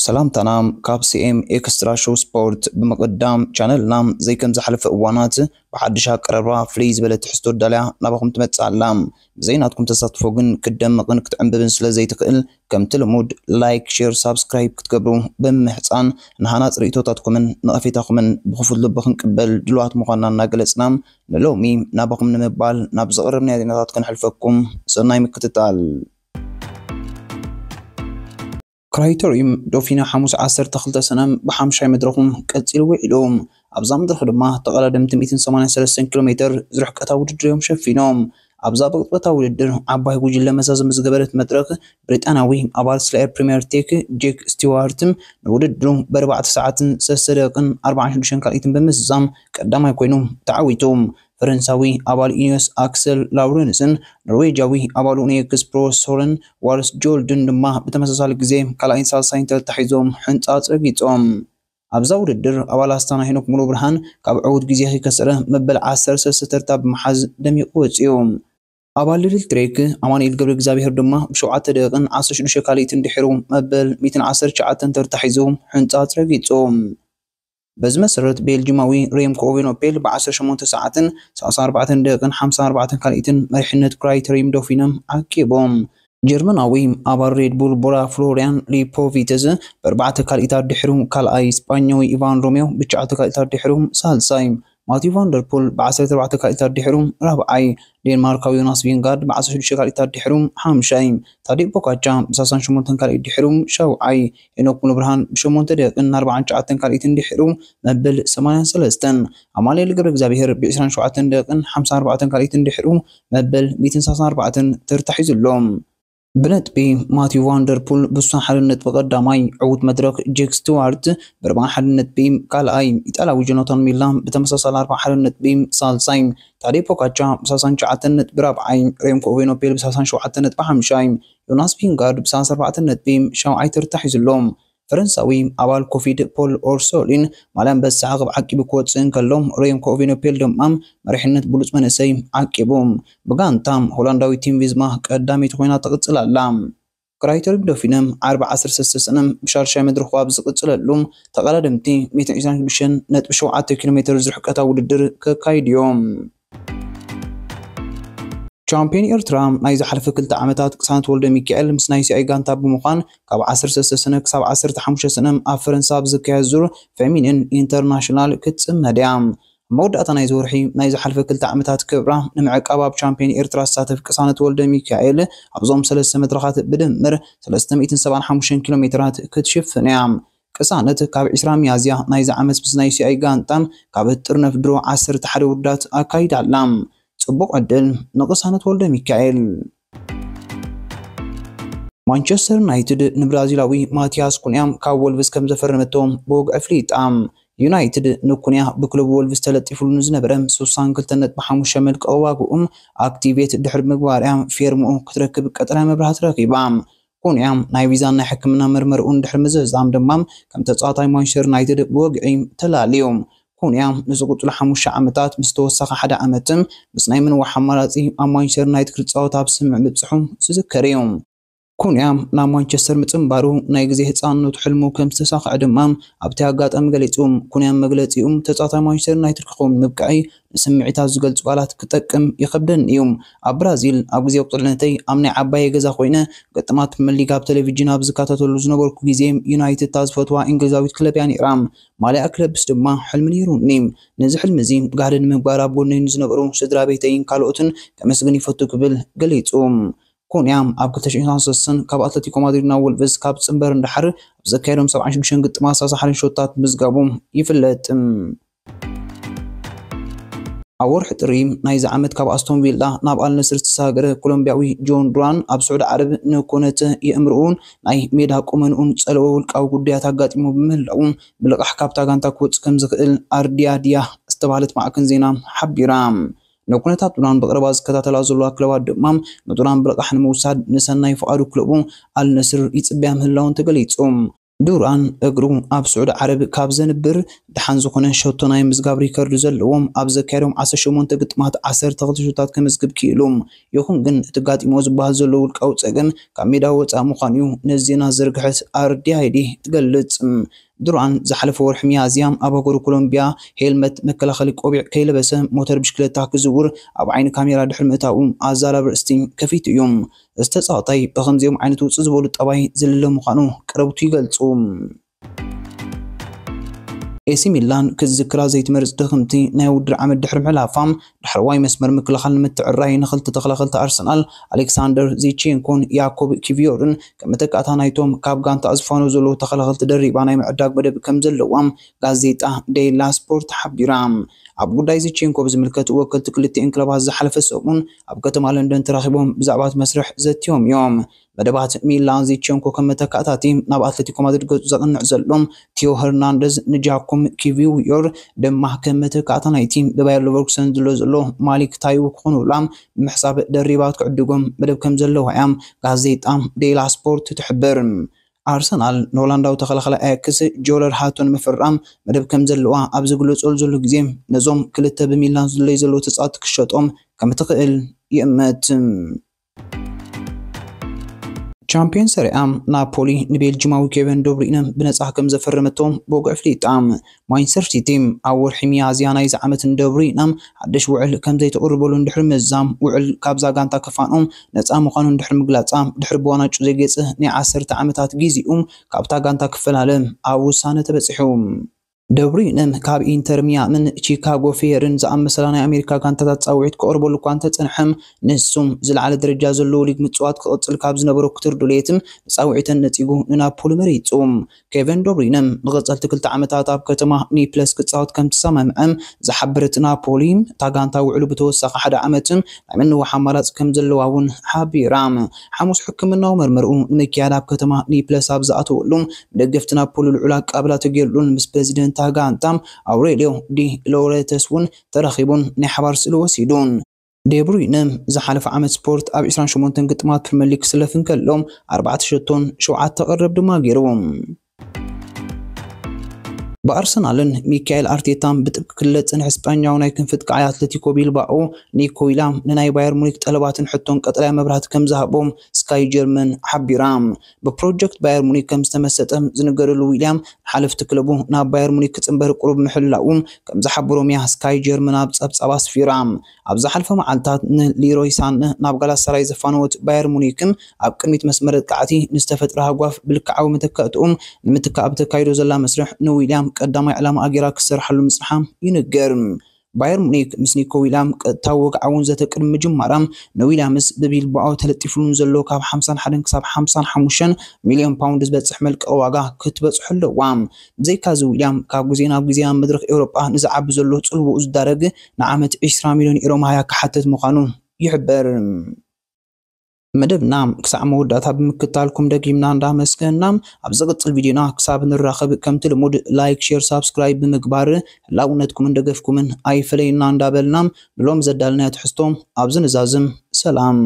ሰላምታና ካብ ሲኤም ኤክስትራ ሾው ስፖርት። ብምቕዳም ቻነልና ዘይከም ዝሓለፈ እዋናት ብሓድሽ ኣቀራርባ ፍልይ ዝበለ ትሕዝቶ ዳልያ ናባኹም ትመጽእ ኣላ። ብዘይ ናትኩም ተሳትፎ ግን ክትደምቕን ክትዕምብብን ስለ ዘይትኽእል፣ ከምቲ ልሙድ ላይክ፣ ሼር፣ ሳብስክራይብ ክትገብሩ ብምምሕጻን፣ ንሃናጽ ርእይቶታትኩምን ነቐፌታኹምን ብኽፉት ልቢ ክንቅበል ድሉዋት ምዃንና እናገለጽና፣ ንሎሚ ናባኹም ንምባል ናብ ዘቕረብናዮ ዜናታት ክንሕልፈኩም። ሰናይ ምክትታል። ክራይተሪዩም ዶፊና ሓሙስ ዓሰርተ ክልተ ሰነ ብሓምሻይ መድረኹም ቀጺሉ ውዒሉ። ኣብዛ መድረኽ ድማ ተቐዳደምቲ ሚእትን ሰማንያን ሰለስተን ኪሎ ሜትር ዝርሕቀታ ውድድር እዮም ሸፊኖም። ኣብዛ ብቕጽበታዊ ውድድር ዓባይ ጉጅለ መዛዘሚ ዝገበረት መድረኽ፣ ብሪጣንያዊ ኣባል ስላየር ፕሪምየር ቴክ ጄክ ስቲዋርት ንውድድሩ ብኣርባዕተ ሰዓትን ሰለስተ ደቂቕን ኣርባዓን ሽዱሽተን ካልኢትን ብምዝዛም ቀዳማይ ኮይኑ ተዓዊቱ። ፈረንሳዊ ኣባል ኢኒዮስ ኣክሰል ላውረንስን ኖርዌጃዊ ኣባል ኡኔክስ ፕሮ ሶረን ዋርስ ጆልድን ድማ ብተመሳሳሊ ግዜ ካልኣይን ሳልሳይን ተታሒዞም ሕንጻጽ ረጊጾም። ኣብዛ ውድድር ኣባል ኣስታና ሄኖክ ሙሉ ብርሃን ካብ ዕዉት ግዜ ከይከሰረ መበል ዓሰርተ ሰለስተ ተርታ ብምሓዝ ደሚቑ ወጺኡ። ኣባል ሊድል ትሬክ ኣማኑኤል ገብረ እግዚኣብሔር ድማ ብሸውዓተ ደቂቕን ዓሰርተ ሽዱሽተ ካልኢትን ድሒሩ መበል ሚእትን ዓሰርተ ትሽዓተን ተርታ ሒዙ ሕንጻጽ ረጊጹ። በዚ መሰረት ቤልጂማዊ ሬምኮ ኦቬኖፔል ብዓሰርተ ሸሞንተ ሰዓትን ሰላሳን ኣርባዕተን ደቂቕን ሓምሳን ኣርባዕተን ካልኢትን መሪሕነት ክራይተሪዩም ዶፊነ ዓቂቦም። ጀርመናዊ ኣባል ሬድ ቡል ቦራ ፍሎሪያን ሊፖቪትዝ ብኣርባዕተ ካልኢታት ድሒሩ ካልኣይ፣ ስጳኛዊ ኢቫን ሮሜዮ ብትሽዓተ ካልኢታት ድሒሩ ሳልሳይ፣ ማቲው ቫንደርፑል ብዓሰርተ ኣርባዕተ ካልኢታት ድሒሩ ራብዓይ፣ ዴንማርካዊ ዮናስ ቪንጋርድ ብዓሰርተ ሽዱሽተ ካልኢታት ድሒሩ ሓምሻይ፣ ታዲዮ ፖካቻ ብሳልሳን ሸሞንተን ካልኢት ድሒሩ ሻውዓይ፣ ሄኖክ ሙሉብርሃን ብሸሞንተ ደቂቕን ኣርባዓን ትሽዓተን ካልኢትን ድሒሩ መበል ሰማንያን ሰለስተን፣ ኣማኑኤል ገብረ እግዚኣብሔር ብዕስራን ሸውዓተን ደቂቕን ሓምሳን ኣርባዕተን ካልኢትን ድሒሩ መበል ሚእትን ሰላሳን ኣርባዕተን ተርታ ሒዙ ኣሎ። ብነጥቢ ማቲው ቫንደርፑል ብውሱን ሓደ ነጥቢ ቀዳማይ፣ ዕዉት መድረኽ ጄክ ስቲዋርት ብኣርባዓን ሓደን ነጥቢ ካልኣይ፣ ኢጣልያዊ ጆናታን ሚላ ብተመሳሳሊ ኣርባዓን ሓደን ነጥቢ ሳልሳይ፣ ታዴ ፖካቻ ብሳልሳን ትሽዓተን ነጥቢ ራብዓይ፣ ሬምኮ ኦቬኖፔል ብሳልሳን ሸውዓተን ነጥቢ ሓምሻይ፣ ዮናስ ቪንጋርድ ብሳልሳን ኣርባዕተን ነጥቢ ሻውዓይ ተርታ ሒዙ ኣሎ። ፈረንሳዊ ኣባል ኮፊድ ፖል ኦርሶሊን ማልያ ኣንበሳ ዓቕብ ዓቂቡ ክወጽእ እንከሎ፣ ሬምኮ ኦቬኖፔል ድማ መሪሕነት ብሉጽ መንእሰይ ዓቂቡ። ብጋንታ ሆላንዳዊ ቲም ቪዝማ ቀዳመይቲ ኮይና ትቕጽል ኣላ። ክራይተሪዩም ዶፊነ ዓርቢ ዓሰርተ ሰለስተ ሰነ ብሻድሻይ መድረኹ ኣብ ዝቕጽለሉ፣ ተቐዳደምቲ ሚእትን ዕስራን ሽዱሽተን ነጥቢ ሸውዓተ ኪሎ ሜትር ዝርሕቀታ ውድድር ከካይዱ እዮም። ቻምፒዮን ኤርትራ ናይ ዝሓለፈ ክልተ ዓመታት ቅሳነት ወልደ ሚካኤል ምስ ናይ ሲኣይ ጋንታ ብምዃን ካብ ዓሰርተ ሰለስተ ሰነ ክሳብ ዓሰርተ ሓሙሽተ ሰነ ኣብ ፈረንሳ ኣብ ዝካየድ ዙር ፌሚኒን ኢንተርናሽናል ክትጽመድ እያ። ኣብ መወዳእታ ናይዚ ወርሒ ናይ ዝሓለፈ ክልተ ዓመታት ክብራ ንምዕቃብ ኣብ ቻምፒዮን ኤርትራ ዝሳተፍ ቅሳነት ወልደ ሚካኤል ኣብዞም ሰለስተ መድረኻት ብድምር ሰለስተ ሚእትን ሰብዓን ሓሙሽተን ኪሎ ሜትራት ክትሽፍን እያ። ቅሳነት ካብ ዕስራ ሚያዝያ ናይዚ ዓመት ምስ ናይ ሲኣይ ጋንታ ካብ ጥርነፍ ድሮ ዓሰርተ ሓደ ውድድራት ኣካይዳ ኣላ። ጽቡቕ ዕድል ንቅሳነት ወልደ ሚካኤል። ማንቸስተር ዩናይትድ ንብራዚላዊ ማቲያስ ኩንያ ካብ ወልቭስ ከም ዘፈረመቶ ብወግዒ ኣፍሊጣ። ዩናይትድ ንኩንያ ብክለቡ ወልቭስ ተለጢፉሉ ንዝነበረ ስሳን ክልተ ነጥቢ ሓሙሽተ መልቀቂ ዋግኡ ኣክቲቬት ድሕሪ ምግባርያ ፌርምኡ ክትረክብ ቀጠልያ መብራህቲ ረኺባ። ኩንያ ናይ ቪዛን ናይ ሕክምና መርመርኡን ድሕሪ ምዝዛም ድማ ከም ተጻዋታይ ማንቸስተር ዩናይትድ ብወግዒ ተላልዩ። ኩንያ ንዝቕጽሉ ሓሙሽተ ዓመታት ምስ ተወሳኺ ሓደ ዓመት ምስ ናይ ምንዋሕ ኣማራጺ ኣብ ማንቸስተር ዩናይትድ ክጻወት ኣብ ስምምዕ ምብጽሑ ዝዝከር እዩ። ኩንያ ናብ ማንቸስተር ምጽንባሩ ናይ ግዜ ህጻንነቱ ሕልሙ ከም ዝተሳኽዐ ድማ ኣብቲ ኣጋጣሚ ገሊጹ። ኩንያ መግለጺኡ ተጻዋታይ ማንቸስተር ዩናይትድ ክኸውን ምብቃዓይ ንስምዒታት ዝገልጹ ቃላት ክጠቅም ይኸብደኒ እዩ። ኣብ ብራዚል ኣብ ግዜ ቁልዕነተይ ኣብ ናይ ዓባየ ገዛ ኮይነ ገጠማት ፕሪምየር ሊግ ኣብ ቴሌቪዥን ኣብ ዝከታተሉ ዝነበርኩ ግዜ ዩናይትድ እታ ዝፈትዋ እንግሊዛዊት ክለብ እያ ነይራ። ማልያ ክለብስ ድማ ሕልሚ ነይሩኒ። ነዚ ሕልሚ እዚ ጋህዲ ንምግባር ኣብ ጎነይ ንዝነበሩ ስድራ ቤተይን ካልኦትን ከመስግን ይፈቱ ክብል ገሊጹ። ኩንያ ኣብ ክልተ ሽሕን ሰለስተን ካብ ኣትለቲኮ ማድሪድ ናብ ወልቭስ ካብ ጽንበር ንደሓር ኣብ ዘካየዶም ሰብዓን ሽዱሽተን ግጥማት ሰላሳ ሓደ ሾታት ምዝጋቡ ይፍለጥ። ኣብ ወርሒ ጥሪ ናይዚ ዓመት ካብ ኣስቶን ቪላ ናብ ኣልነስር ዝተሰጋገረ ኮሎምቢያዊ ጆን ዱራን ኣብ ስዑዲ ዓረብ ንኮነት የእምርኡን ናይ ሜዳ ቁመንኡን ጸለወ ውልቃዊ ጉዳያት ኣጋጢሞ ብምህላው ብልቓሕ ካብታ ጋንታ ክወጽእ ከም ዝኽእል ኣርዲያድያ ዝተባህለት ማዕከን ዜና ሓቢራ። ንኩነታት ዱራን ብቐረባ ዝከታተላ ዘለዋ ክለባት ድማ ንዱራን ብልቓሕ ንምውሳድ ንሰናይ ፍቓዱ ክለቡ ኣልነስር ይጽበያ ምህላውን ተገሊጹ። ዱራን እግሩ ኣብ ስዑዲ ዓረብ ካብ ዘንብር ደሓን ዝኾነ ሸቶ ናይ ምዝጋብ ሪከርድ ዘለዎም፣ ኣብ ዘካየዶም ዓሰርተ ሸሞንተ ግጥማት ዓሰርተ ክልተ ሸቶታት ከመዝግብ ክኢሉ። ይኹን ግን እቲ ጋጢሞ ዝበሃል ዘሎ ውልቃዊ ጸገም ካብ ሜዳ ወጻእ ምዃኑ እዩ ነዚ ዜና ዘርግሐት ኣር ዲ ኣይ ዲ ትገልጽ። ዱራን ዝሓለፈ ወርሒ ሚያዝያ ኣብ ሃገሩ ኮሎምቢያ ሄልመት መከላኸሊ ቆቢዕ ከይለበሰ ሞተር ብሽክለታ ክዝውር ኣብ ዓይኒ ካሜራ ድሕሪ ምእታዉ ኣዛራቢ ርእስቲ ከፊቱ እዩ። እዚ ተጻዋታይ ብኸምዚኦም ዓይነት ውጽእ ዝበሉ ጠባይ ዝልለ ምዃኑ ቀረብቱ ይገልጹ። ኤሲ ሚላን ክትዝክራ ዘይትመርጽ ድኽምቲ ናይ ውድድር ዓመት ድሕሪ ምሕላፋ፣ ዳሕረዋይ መስመር ምክልኻል ንምትዕራይ ንኽልተ ተኸላኸልቲ ኣርሰናል ኣሌክሳንደር ዚቼንኮን ያኮብ ኪቪዮርን ከም መተካእታ ናይቶም ካብ ጋንታ ዝፋኑ ዘለዉ ተኸላኸልቲ ደሪባ ናይ ምዕዳግ መደብ ከም ዘለዋ ጋዜጣ ዴይላ ስፖርት ሓቢራ። ኣብ ጉዳይ ዚቼንኮ ብዝምልከት ወከልቲ ክልቲኤን ክለባት ዝሓለፈ ሰሙን ኣብ ከተማ ለንደን ተራኺቦም ብዛዕባ እቲ መስርሕ ዘትዮም እዮም። መደባት ሚላን ዚቼንኮ ከም መተካእታቲ ናብ ኣትሌቲኮ ማድሪድ ገጹ ዘቕንዕ ዘሎ ቲዮ ሄርናንደዝ ንጃኩም ኪቪዮር ድማ ከም መተካእታ ናይቲ ብባየር ሌቨርኩሰን ዝሎ ዘሎ ማሊክ ታዩ ክኾኑላ ብምሕሳብ ደሪባት ክዕድጎም መደብ ከም ዘለዋ እያ ጋዜጣ ዴይላ ስፖርት ትሕብር። ኣርሰናል ንሆላንዳዊ ተኸላኻላይ ኣያክስ ጆለር ሃቶ ንምፍራም መደብ ከም ዘለዋ ኣብ ዝግለጸሉ ዘሎ ግዜ፣ ነዞም ክልተ ብሚላን ዝለዩ ዘለዉ ተጻወትቲ ክሸጦም ከም ትኽእል ይእመት። ቻምፒዮን ሰሪኣ ናፖሊ ንቤልጂማዊ ኬቨን ዶብሪነ ብነጻ ከም ዘፈረመቶ ብወግዒ ኣፍሊጣ። ማንቸስተር ሲቲ ኣብ ወርሒ ሚያዝያ ናይዚ ዓመት ንደብሪነ ሓድሽ ውዕል ከም ዘይተቕርበሉ እንድሕሪ ምዛም፣ ውዕል ካብዛ ጋንታ ክፋኖ ነጻ ምዃኑ እንድሕሪ ምግላጻ፣ ድሕሪ ብዋናጩ ዘይገጽ ናይ ዓሰርተ ዓመታት ግዜኡ ካብታ ጋንታ ክፈላለ ኣብ ውሳነ ተበጺሑ። ደብሪነ ካብ ኢንተር ሚያምን ቺካጎ ፌርን ዝኣመሰላ ናይ ኣሜሪካ ጋንታታት ጻውዒት ክቐርበሉ እኳ እንተጸንሐ፣ ንሱ ዝለዓለ ደረጃ ዘለዎ ሊግ ምጽዋት ክቕጽል ካብ ዝነበሮ ክቱር ድሌትን ጻውዒትን ነጺጉ ንናፖሊ መሪጹ። ኬቨን ዶብሪነ ንቐጸልቲ ክልተ ዓመታት ኣብ ከተማ ኒፕለስ ክጻወት ከም ተሰማምዐ ዝሓበረት ናፖሊ፣ እታ ጋንታ ውዕሉ ብተወሳኺ ሓደ ዓመት ናይ ምንዋሕ ኣማራጺ ከም ዘለዋ እውን ሓቢራ። ሓሙስ ሕክምናዊ መርመርኡ ንምክያድ ኣብ ከተማ ኒፕለስ ኣብ ዝኣተወሉ፣ ብደገፍቲ ናፖሊ ልዑል ኣቀባብላ ተገይሩሉን ምስ ፕረዚደንት እታ ጋንታ ኣውሬልዮ ዲ ሎረተስ እውን ተራኺቡን ናይ ሓባር ስእሊ ወሲዱን። ዴብሩይነ ዝሓለፈ ዓመት ስፖርት ኣብ ዕስራን ሸሞንተን ግጥማት ፕሪምየር ሊግ ክስለፍ እንከሎ፣ ኣርባዕተ ሸቶን ሸውዓተ ቀረብ ድማ ገይሩ። ብኣርሰናልን ሚካኤል ኣርቴታን ብጥብቂ ክለጽ ዝጸንሐ ስጳኛዊ ናይ ክንፊ ኣጥቃዓይ ኣትሌቲኮ ቢልባኦ ኒኮ ዊላም ንናይ ባየር ሙኒክ ጠለባትን ሕቶን ቀጠልያ መብራህቲ ከም ዝሃቦም ስካይ ጀርመን ሓቢራ። ብፕሮጀክት ባየር ሙኒክ ከም ዝተመሰጠ ዝንገረሉ ዊልያም፣ ሓለፍቲ ክለቡ ናብ ባየር ሙኒክ ክጽንበር ቅሩብ ምሕላዉ ከም ዝሓበሮም እያ ስካይ ጀርመን ኣብ ጸብጻብ ኣስፊራ። ኣብ ዝሓለፈ መዓልታት ንሊሮይ ሳነ ናብ ጋላታሳራይ ዘፋነወት ባየር ሙኒክን ኣብ ቅድሚት መስመር ኣጥቃዕቲ ንዝተፈጥረ ሃጓፍ ብልክዓዊ መተካእትኡ ንምትካእ ኣብ ተካይዶ ዘላ መስርሕ ንዊልያም ቀዳማይ ዕላማ ኣጌራ ክሰርሓሉ ምጽንሓ ይንገር። ባየር ሙኒክ ምስ ኒኮ ዊልያም ቀጥታዊ ወግዓውን ዘተ ቅድሚ ምጅማራ፣ ንዊልያምስ ብቢልባኦ ተለጢፉሉ ንዘሎ ካብ ሓምሳን ሓደን ክሳብ ሓምሳን ሓሙሽተን ሚልዮን ፓውንድ ዝበጽሕ መልቀቒ ዋጋ ክትበጽሖ ኣለዋ። ብዘይካዚ ዊልያም ካብ ግዜ ናብ ግዜ ኣብ መድረኽ ኤውሮጳ ንዝዓቢ ዘሎ ጽልውኡ ዝዳረግ ንዓመት ዕስራ ሚልዮን ዩሮ መሃያ ክሓትት ምዃኑ ይሕበር። መደብና ክሳዕ መወዳእታ ብምክታልኩም ደጊምና እንዳመስገንና፣ ኣብ ዝቕጽል ቪድዮና ክሳብ ንራኸብ ከምቲ ልሙድ ላይክ፣ ሼር፣ ሳብስክራይብ ብምግባር ህላውነትኩምን ደገፍኩምን ኣይፈለየና እንዳበልና፣ ንሎም ዘዳልናዮ ትሕዝቶ ኣብዚ ንዛዝም። ሰላም።